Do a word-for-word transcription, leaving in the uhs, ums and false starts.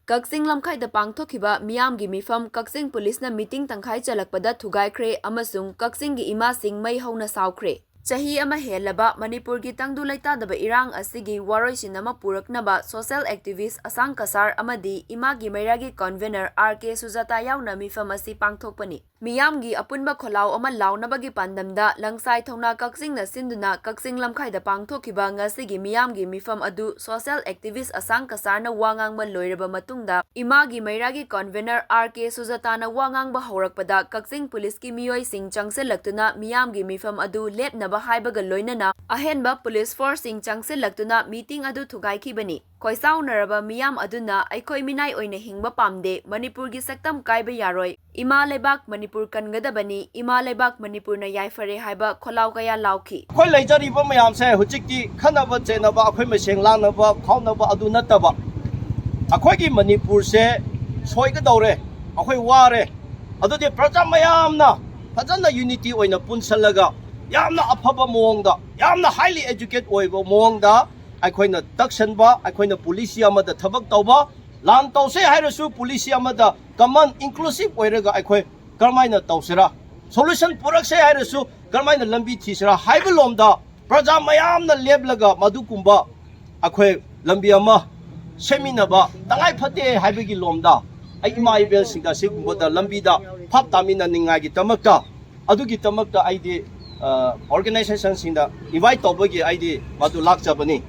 ꯀꯛꯆꯤꯡ ꯂꯝꯈꯥꯏꯗ ꯄꯥꯡꯊꯣꯛꯈꯤꯕ ꯃꯤꯌꯥꯝꯒꯤ ꯃꯤꯐꯝ ꯀꯛꯆꯤꯡ ꯄꯨꯂꯤꯁꯅ ꯃꯤꯇꯤꯡ ꯇꯪꯈꯥꯏ ꯆꯜꯂꯛꯄꯗ ꯊꯨꯒꯥꯏꯈ꯭ꯔꯦ ꯑꯃꯁꯨꯡ ꯀꯛꯆꯤꯡꯒꯤ ꯏꯃꯥꯁꯤꯡ ꯃꯩ ꯍꯧꯅ ꯁꯥꯎꯈ꯭ꯔꯦ꯫ ꯆꯍꯤ ꯑꯃ ꯍꯦꯜꯂꯕ ꯃꯅꯤꯄꯨꯔꯒꯤ ꯇꯪꯗꯨ ꯂꯩꯇꯥꯗꯕ ꯏꯔꯥꯡ ꯑꯁꯤꯒꯤ ꯋꯥꯔꯣꯏꯁꯤꯟ ꯑꯃ ꯄꯨꯔꯛꯅꯕ social activist ꯑꯁꯥꯡ ꯀꯁꯥꯔ ꯑꯃꯗꯤ ꯏꯃꯥꯒꯤ ꯃꯩꯔꯥꯒꯤ convener ꯑꯥꯔ ꯀꯦ ꯁꯨꯖꯥꯇꯥ ꯌꯥꯎꯅ ꯃꯤꯐꯝ ꯑꯁꯤ ꯄꯥꯡꯊꯣꯛꯄꯅꯤ꯫ ꯃꯤꯌꯥꯝꯒꯤ ꯑꯄꯨꯟꯕ ꯈꯣꯜꯂꯥꯎ ꯑꯃ ꯂꯥꯎꯅꯕꯒꯤ ꯄꯥꯟꯗꯝꯗ ꯂꯪꯁꯥꯏ ꯊꯧꯅꯥ ꯀꯛꯆꯤꯡꯅ ꯁꯤꯟꯗꯨꯅ ꯀꯛꯆꯤꯡ ꯂꯝꯈꯥꯏꯗ ꯄꯥꯡꯊꯣꯛꯈꯤꯕ ꯉꯁꯤꯒꯤ ꯃꯤꯌꯥꯝꯒꯤ ꯃꯤꯐꯝ ꯑꯗꯨ social activist ꯑꯁꯥꯡ ꯀꯁꯥꯔꯅ ꯋꯥ ꯉꯥꯡꯕ ꯂꯣꯏꯔꯕ ꯃꯇꯨꯡꯗ ꯏꯃꯥꯒꯤ ꯃꯩꯔꯥꯒꯤ convener ꯑꯥꯔ ꯀꯦ ꯁꯨꯖꯥꯇꯥꯅ ꯋꯥ ꯉꯥꯡꯕ ꯍꯧꯔꯛꯄꯗ ꯀꯛꯆꯤꯡ ꯄꯨꯂꯤꯁꯀꯤ ꯃꯤꯑꯣꯏꯁꯤꯡ ꯆꯪꯁꯤꯜꯂꯛꯇꯨꯅ ꯃꯤꯌꯥꯝꯒꯤ ꯃꯤꯐꯝ ꯑꯗꯨ ꯂꯦꯞꯅꯕ ꯍꯥꯏꯕꯒ ꯂꯣꯏꯅꯅ ꯑꯍꯦꯟꯕ ꯄꯨꯂꯤꯁ ꯐꯣꯔꯁꯁꯤꯡ ꯆꯪꯁꯤꯜꯂꯛꯇꯨꯅ ꯃꯤꯇꯤꯡ ꯑꯗꯨ ꯊꯨꯒꯥꯏꯈꯤꯕꯅꯤ꯫ ꯈꯣꯏꯁꯥꯎꯅꯔꯕ ꯃꯤꯌꯥꯝ ꯑꯗꯨꯅ "ꯑꯩꯈꯣꯏ ꯃꯤꯅꯥꯏ ꯑꯣꯏꯅ ꯍꯤꯡꯕ ꯄꯥꯝꯗꯦ, ꯃꯅꯤꯄꯨꯔꯒꯤ ꯁꯛꯇꯝ ꯀꯥꯏꯕ ꯌꯥꯔꯣꯏ, ꯏꯃꯥ ꯂꯩꯕꯥꯛ ꯃꯅꯤꯄꯨꯔ ꯀꯟꯒꯗꯕꯅꯤ, ꯏꯃꯥ ꯂꯩꯕꯥꯛ ꯃꯅꯤꯄꯨꯔꯅ ꯌꯥꯏꯐꯔꯦ" ꯍꯥꯏꯕ ꯈꯣꯜꯂꯥꯎ ꯀꯌꯥ ꯂꯥꯎꯈꯤ꯫ ꯑꯩꯈꯣꯏ ꯂꯩꯖꯔꯤꯕ ꯃꯌꯥꯝꯁꯦ ꯍꯧꯖꯤꯛꯇꯤ ꯈꯠꯅꯕ ꯆꯩꯅꯕ, ꯑꯩꯈꯣꯏ ꯃꯁꯦꯟ ꯂꯥꯟꯅꯕ ꯈꯥꯎꯅꯕ ꯑꯗꯨ ꯅꯠꯇꯕ, ꯑꯩꯈꯣꯏꯒꯤ ꯃꯅꯤꯄꯨꯔꯁꯦ ꯁꯣꯏꯒꯗꯧꯔꯦ, ꯑꯩꯈꯣꯏ ꯋꯥꯔꯦ꯫ ꯑꯗꯨꯗꯤ ꯄ꯭ꯔꯖꯥ ꯃꯌꯥꯝꯅ ꯐꯖꯅ unity ꯑꯣꯏꯅ ꯄꯨꯟꯁꯜꯂꯒ ꯌꯥꯝꯅ ꯑꯐꯕ ꯃꯑꯣꯡꯗ, ꯌꯥꯝꯅ highly educate ꯑꯣꯏꯕ ꯃꯑꯣꯡꯗ ꯑꯩꯈꯣꯏꯅ ꯇꯛꯁꯟꯕ, ꯑꯩꯈꯣꯏꯅ policy ꯑꯃꯗ ꯊꯕꯛ ꯇꯧꯕ, ꯂꯥꯟ ꯇꯧꯁꯦ ꯍꯥꯏꯔꯁꯨ policy ꯑꯃꯗ common inclusive ꯑꯣꯏꯔꯒ ꯑꯩꯈꯣꯏ ꯀꯔꯝꯍꯥꯏꯅ ꯇꯧꯁꯤꯔꯥ, solution ꯄꯨꯔꯛꯁꯦ ꯍꯥꯏꯔꯁꯨ ꯀꯔꯝꯍꯥꯏꯅ ꯂꯝꯕꯤ ꯊꯤꯁꯤꯔꯥ ꯍꯥꯏꯕ ꯂꯣꯝꯗ ꯄ꯭ꯔꯖꯥ ꯃꯌꯥꯝꯅ ꯂꯦꯞꯂꯒ ꯃꯗꯨꯒꯨꯝꯕ ꯑꯩꯈꯣꯏ ꯂꯝꯕꯤ ꯑꯃ ꯁꯦꯝꯃꯤꯟꯅꯕ ꯇꯉꯥꯏ ꯐꯠꯇꯦ ꯍꯥꯏꯕꯒꯤ ꯂꯣꯝꯗ ꯑꯩ ꯏꯃꯥ ꯏꯕꯦꯜꯁꯤꯡꯗ ꯁꯤꯒꯨꯝꯕꯗ ꯂꯝꯕꯤꯗ ꯚꯥꯞ ꯇꯥꯃꯤꯟꯅꯅꯤꯡꯉꯥꯏꯒꯤꯗꯃꯛꯇ, ꯑꯗꯨꯒꯤꯗꯃꯛꯇ ꯑꯩꯗꯤ, ꯑ, organizationꯁꯤꯡꯗ invite ꯇꯧꯕꯒꯤ ꯑꯩꯗꯤ ꯃꯗꯨ ꯂꯥꯛꯆꯕꯅꯤ꯫